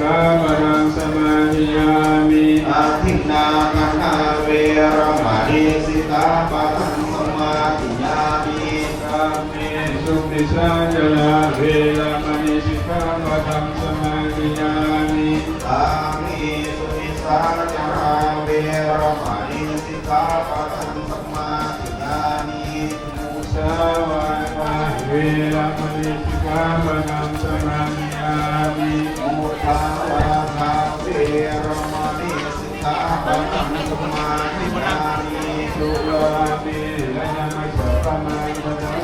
ກຂາປະທັງສະມາທິຍາມິ. ອະທິນນາທານາ ເວລະມະນີ ສິກຂາປະທັງສະມາທິຍາມິ. ກາເມສຸມິດສາຈາລາ ເວລະມະນີ ສິກຂາປະທັງສະມາທິຍາມິ. ກາເມສຸມິດສາຈາລາ ເວລະມະນີ ສິກຂາປະທັງສະມາທິຍາມິ. ມຸສາວາທາ ເວລະມະນີ ສິກຂາປະທັງສະມາທິຍາມິ. ມຸສາວາທາ ເວລະມະນີ ສິກຂາປະທັງສະມາທິຍາມິ. ສຸລາເມລະຍະມັດຈະປະມາ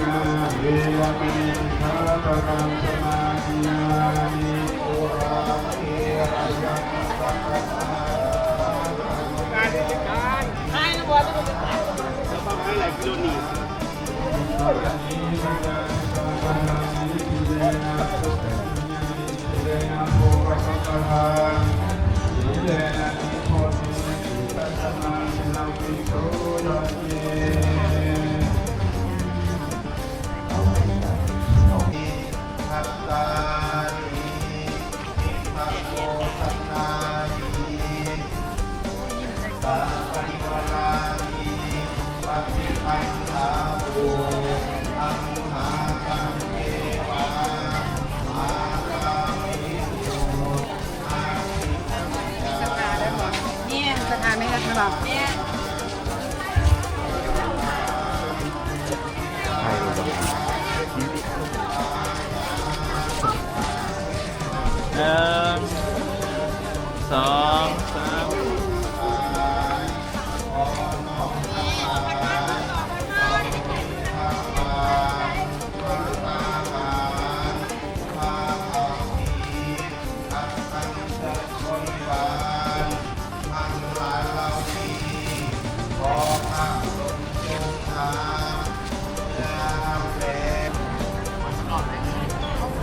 ນາ ເວລະມະນີ ສິກຂາປະທັງສະມາທິຍາມິ. ສຸລາເມລະຍະມັດຈະປະມານາ ແມ່ນ ສະຖານແມ່ນບໍ່? ແມ່ນ. ໜຶ່ງ ສອງ ສາມ.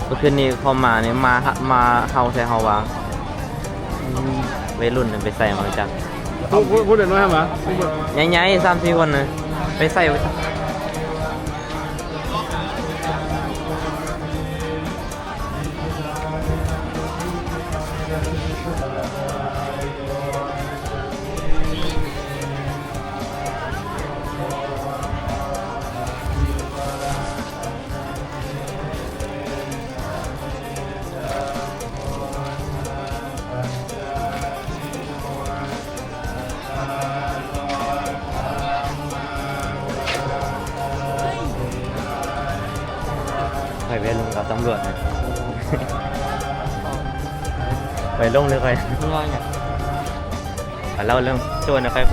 ເມື່ອຄືນນີ້ເຂົາມານີ້ ມາ ມາເຫົ່າໃສ່ເຮົາວ່າ ອືມ ໄວລຸ້ນໄປໃສມາຈັກ ຜູ້ ຜູ້ ຜູ້ເດັກນ້ອຍຫາມາ ໃຫຍ່ໆ ສາມສີ່ຄົນນະ ໄປໃສວ່າຊັ້ນ. ຂ້ອຍໄປລົມກັບຕຳຫຼວດນະ ໄປລົມຫຼືຂ້ອຍ ໄປເລົ່າເລື່ອງໂຈນນະ ຂ້ອຍ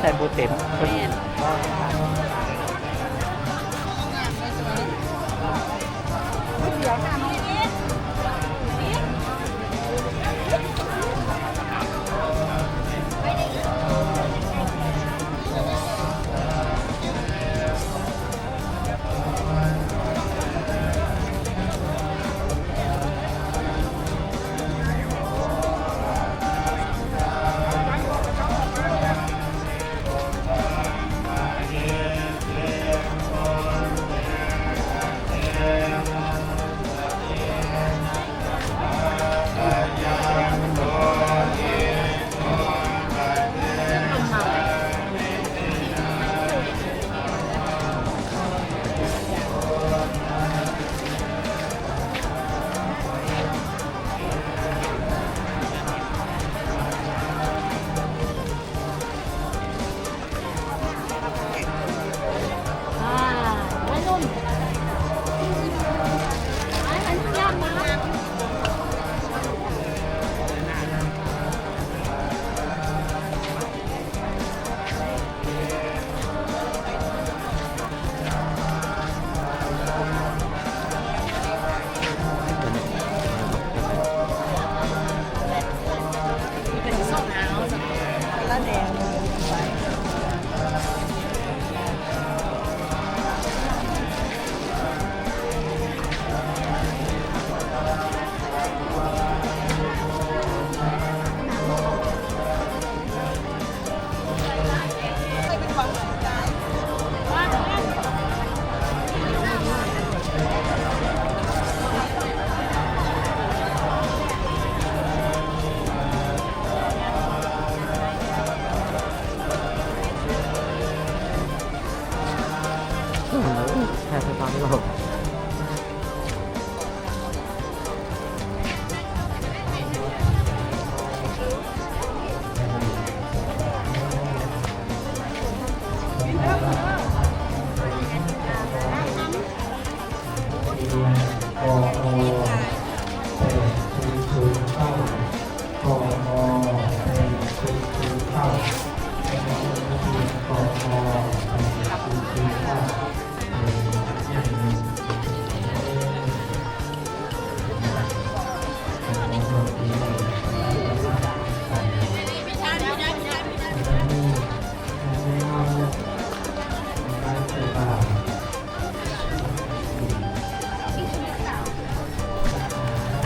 ໃສ່ບໍ່ເຕັມ ແມ່ນ. ເ ເອ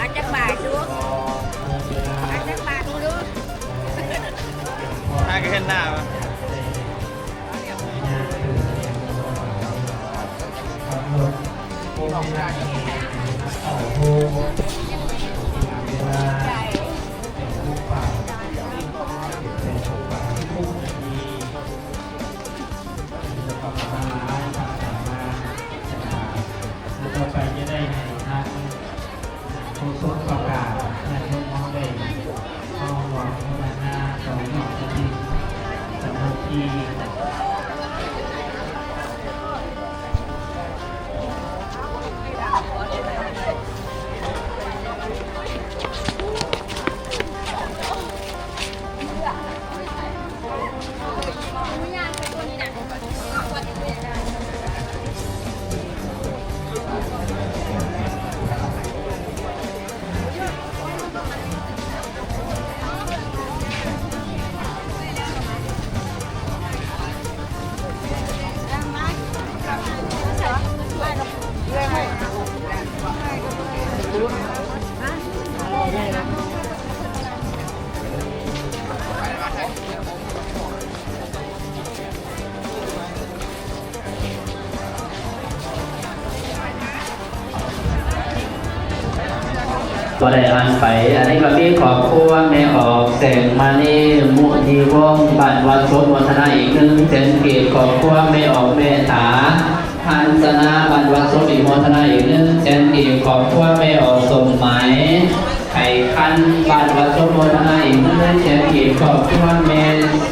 ົາຈັກບາດດູ ເອົາຈັກບາດດູ. ຫາກໍເຫັນໜ້າວະ. ຕໍ່ໄປຈະໄດ້ໃຫ້ທາງໂຄສົກປະກາດຍາດໂຍມເຮົາໄດ້ເຂົ້າຮ່ວມໂມທະນາຕໍ່ຍອດກະຖິນສາມັກຄີ. ບໍ່ໄດ້ອ່ານໄປ. ອັນນີ້ກໍມີຄອບຄົວແມ່ອອກ ແສງມະນີ ມຸນີວົງ ບ້ານວັດສົມ ໂມທະນາອີກໜຶ່ງແສນກີບ. ຄອບຄົວແມ່ອອກ ເມດຕາ ພັນຊະນາ ບ້ານວັດສົມ ອີກ ໂມທະນາອີກໜຶ່ງແສນກີບ. ຄອບຄົວແມ່ອອກ ສົມໝາຍ ໄຂ່ຄັນ ບ້ານວັດສົມ ໂມທະນາອີກໜຶ່ງແສນກີບ. ຄອບຄົວແມ່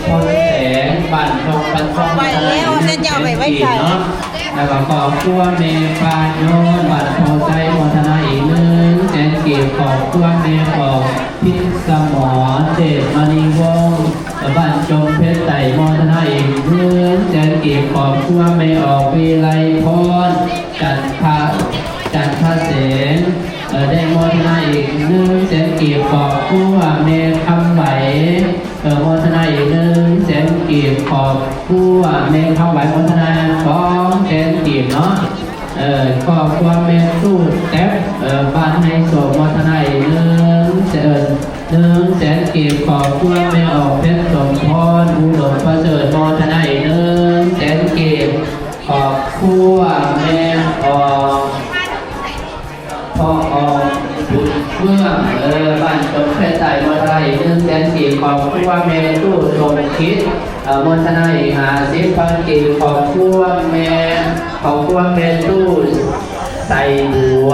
ພົນແສງ ບ້ານນົກພັນທອງ ໂມທະນາອີກໜຶ່ງແສນກີບເນາະ. ແລ້ວກໍຄອບຄົວແມ່ປາໂຍນ ບ້ານໂພໄຊ ໂມທະນາອີກໜຶ່ງແສນກີບ. ຄອບຄົວແມ່ອອກ ພິດສະໝອນ ເດດມະນີວົງ ບ້ານຈົມເພັດໃຕ້ ໂມທະນາອີກໜຶ່ງແສນກີບ. ຄອບຄົວແມ່ອອກ ວິໄລພອນ ຈັນທະ ຈັນທະເສນ ເອີ ໄດ້ໂມທະນາອີກໜຶ່ງແສນກີບ. ຄອບຄົວແມ່ຄຳໄຫວ ເອີ ໂມທະນາອີກໜຶ່ງແສນກີບ. ຄອບຄົວແມ່ຄຳໄຫວ ໂມທະນາສອງແສນກີບເນາະ. ເອີ ຄອບຄົວແມ່ຕູ້ແຕັບ ເອີ ບ້ານໄຮໂສກ ໂມທະນາອີກໜຶ່ງແສນ ໜຶ່ງແສນກີບ. ຄອບຄົວແມ່ອອກ ເພັດສົມພອນ ອຸດົມປະເສີດ ໂມທະນາອີກໜຶ່ງແສນກີບ. ຄອບຄົວແມ່ອອກ ພໍ່ອອກ ບຸນເຟືອງ ເອີ ບ້ານຈົມເພັດໃຕ້ ໂມທະນາອີກໜຶ່ງແສນກີບ. ຄອບຄົວແມ່ຕູ້ສົມຄິດ ເອີ ໂມທະນາອີກຫ້າສິບພັນກີບ. ຄອບຄົວແມ່ ຄອບຄົວແມ່ຕູ້ໄຊບົວ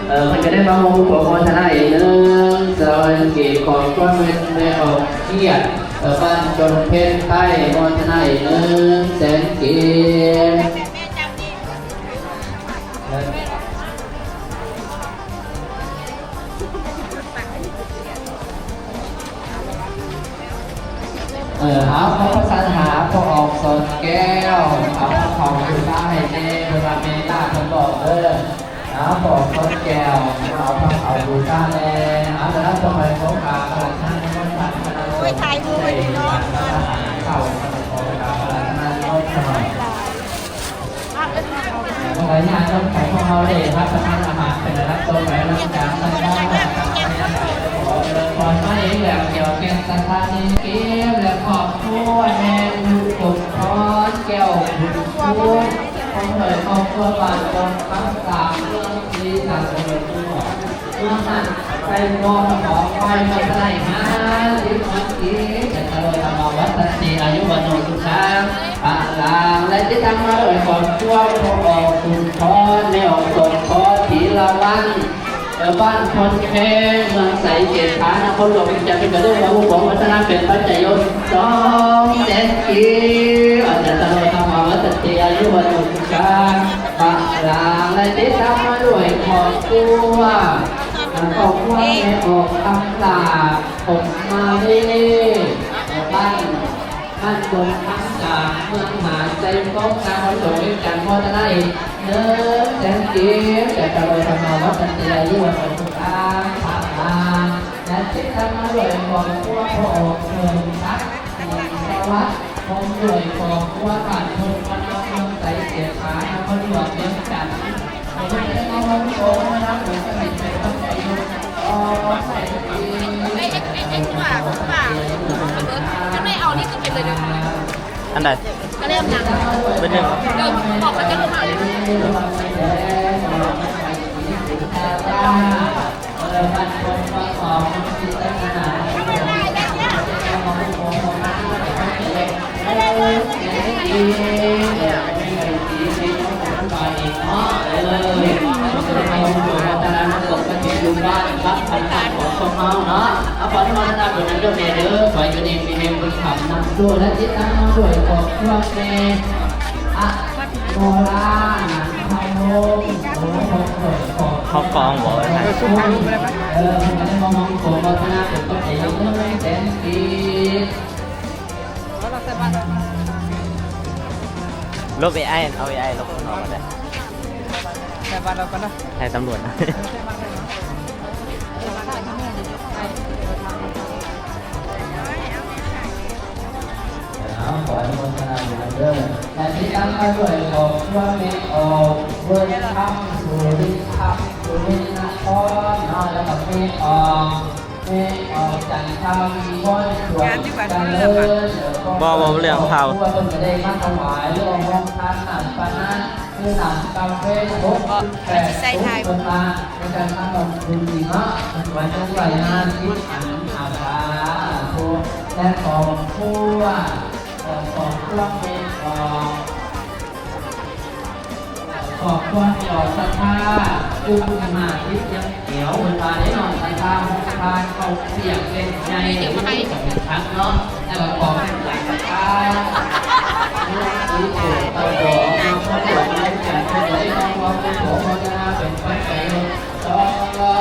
ເອີ ເພິ່ນກໍໄດ້ມາຮ່ວມໂມທະນາອີກໜຶ່ງແສນກີບ. ຄອບຄົວແມ່ ແມ່ອອກ ກຽດ ເອີ ບ້ານຈົມເພັດໃຕ້ ໂມທະນາອີກໜຶ່ງແສນກີບ. ເອີ ເອົາ ຂໍປະສານຫາພໍ່ອອກ ສອນແກ້ວ ເອົາພາເຂົ້າບູຊາໃຫ້ແດ່ ເພິ່ນວ່າແມ່ຕາເພິ່ນບອກເດີ. ເອົາ ພໍ່ອອກ ສອນແກ້ວ ເອົາພາເຂົ້າບູຊາແດ່. ເອົາ ແລ້ວຕໍ່ໄປຂໍກາບອາລາທະນານິມົນທ່ານຄະນະສົງ ໂອ້ຍ ຖ່າຍຮູບໄວ້ເນາະ ເຂົ້າ ຂໍກາບອາລາທະນານິມົນທ່ານ. ເອີ ຍາດໂຍມຂອງພວກເຮົາໄດ້ຮັບປະທານອາຫານເປັນລຳດັບຕໍ່ໄປ ຫຼັງຈາກນັ້ນ ຂໍເຈລິນພອນມາເອງແລ້ວ ກ່ຽວແກ່ນສະຖານທີ່ ເກມ ແລະ ຄອບຄົວແມ່ອຸສົມພອນ ແກ້ວບຸນຄູນ ຂອງເພິ່ນ ຄອບຄົວບ້ານດອນຄຳສາມ ເມືອງສີສັນ ເມືອງ ເມືອງນັ້ນ ໄດ້ມອບຂອງຂວັນໃຫ້ຫ້າສິບພັນກີບ ຈະສະຫຼອງວັນສັນຕິ ອາຍຸວັນໂນສຸຂັງ ພະລັງ ແລະ ຕາມມາດ້ວຍຄອບຄົວ ພໍ່ອອກ ສຸນທອນ ແມ່ອອກ ສົມພອນ ທີລະວັນ ເອີ ບ້ານໂພນແຄງ ເມືອງໄຊເສດຖາ ນະຄອນຫຼວງວຽງຈັນ ເພິ່ນກະເອີ້ນວ່າ ອຸປະໂມທະນາເປັນປັດໄຈໂຍ ສອງແສນກີບ ອາຈານຕະຫຼອດທຳມະວັດສັນຕິ ອາຍຸວັນໂນສຸຂັງ ພະລັງ ແລະ ຕິດຕາມມາດ້ວຍຄອບຄົວ ຄອບຄົວແມ່ອອກຄຳຫຼ້າ ຜົມມາລີ ເອີ ບ້ານ ບ້ານດົງຄຳຈາກເມືອງຫາດໄຊຟົງ ນະຄອນຫຼວງວຽງຈັນ ໂມທະນາອີກໜຶ່ງແສນກີບ ຈາກຕະຫຼອດທຳມະວັດສັນຕິ ອາຍຸວັນໂນສຸຂັງ ພະລັງ ແລະ ຕິດຕາມມາດ້ວຍຄອບຄົວພໍ່ອອກ ເພີ່ມສັກ ສີສະຫວັດ ພ້ອມດ້ວຍຄອບຄົວ ບ້ານໂພນວັນນາ ເມືອງໄຊເສດຖາ ນະຄອນຫຼວງວຽງຈັນ. ໄປເຮັດດີກວ່າ ເອົານີ້ຄືເປັນເລີຍເດີ ອັນໃດ? ກະເລີຍນຳ ເບີໜຶ່ງ ເດີ ບອກເຂົາຈະລົງມາເລີຍ. ເຂົາກອງບໍ່ວ່າຊັ້ນ? ເອີ ເພິ່ນກະໄດ້ມອບຂອງໂມທະນາເປັນປັດໄຈໂຍ ໜຶ່ງແສນກີບ. ລົບເອໄອ ເອົາເອໄອລົບອອກມາໄດ້. ໃສ່ບັດເອົາກ່ອນເນາະ ໃຫ້ຕຳຫຼວດນະ. ເອົາ ຂໍອະນຸໂມທະນາບຸນນຳເດີ ແລະ ຕິດຕາມມາດ້ວຍຄອບຄົວແມ່ອອກ ເວີນຄຳ ສຸລິຄຳ ສຸລິນະຄອນເນາະ ແລ້ວກະແມ່ອອກ ແມ່ອອກຈັນທຳ ວອນ ສວນຈະເລີນ ບໍ່ ບໍ່ເລື່ອງເຜົາ ເພິ່ນກະໄດ້ມາຖວາຍໂຮງທານ ນ້ຳປານະ ຄືນ້ຳກາເຟ ຫົກແປດ ເພິ່ນວ່າ ໃນການມາຮ່ວມບຸນນີ້ເນາະ ເພິ່ນວ່າຈະໄວ້ຫ້າສິບອັນ ອາ ສາທຸ ແລະ ຄອບຄົວ ເອີ ຄອບຄົວແມ່ອອກ ຄອບຄົວແມ່ອອກສັດທາ ຈຸດຫ້າສິບ ຍັງແຖວ ເພິ່ນວ່າເດ້ເນາະ ສັດທາ ຫົກພັນ ເຂົ້າສຽງເປັນໃຫຍ່ ຄັກເນາະ ແລ້ວກະຂອບໃຫ້ສັດທາ ເອີ ເຂົ້າດອກເນາະ ເຂົ້າດອກໃນການເພິ່ນໄດ້ມາຮ່ວມໂພທະນາເປັນປັດໄຈໂຍ ສອ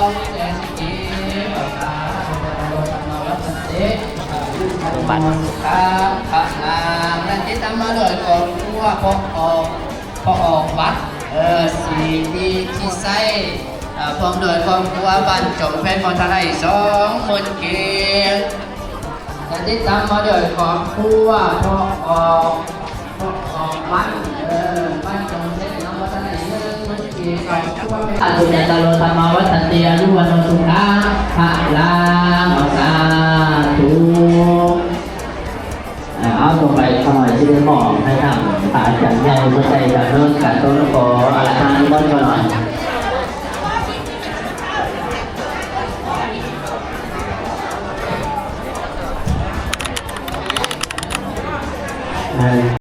ງແສນກີບ ສາທຸ ອະນຸໂມທະນາ ສຳລັບສັນຕິ ສະຫວັດດີ ສຸຂະ ພະລັງ ແລະ ຕິດຕາມມາດ້ວຍຄອບຄົວພໍ່ອອກ ພໍ່ອອກວັດ ເອີ ສີລີພິໄຊ ເອີ ພ້ອມດ້ວຍຄອບຄົວບ້ານຈອມແພນ ໂມທະນາອີກສອງໝື່ນກີບ ແລະ ຕິດຕາມມາດ້ວຍຄອບຄົວພໍ່ອອກ ພໍ່ອອກວັດ ເອີ ບ້ານຈອມແພນ ໂມທະນາອີກໜຶ່ງໝື່ນກີບ ຄອບຄົວແມ່ອອກ ອາ ສາທຸ ອາຈານຕະຫຼອດທຳມະວັດສັນຕິ ອາຍຸວັນໂນສຸຂັງ ພະລັງ ສາທຸ. ເອົາ ຕໍ່ໄປຂ້ານ້ອຍຊິໄດ້ມອບໃຫ້ທາງພະອາຈານໃຫຍ່ ເພິ່ນໄດ້ດຳເນີນການຕໍ່ນະ ຂໍອາລາທະນານິມົນຂ້ານ້ອຍ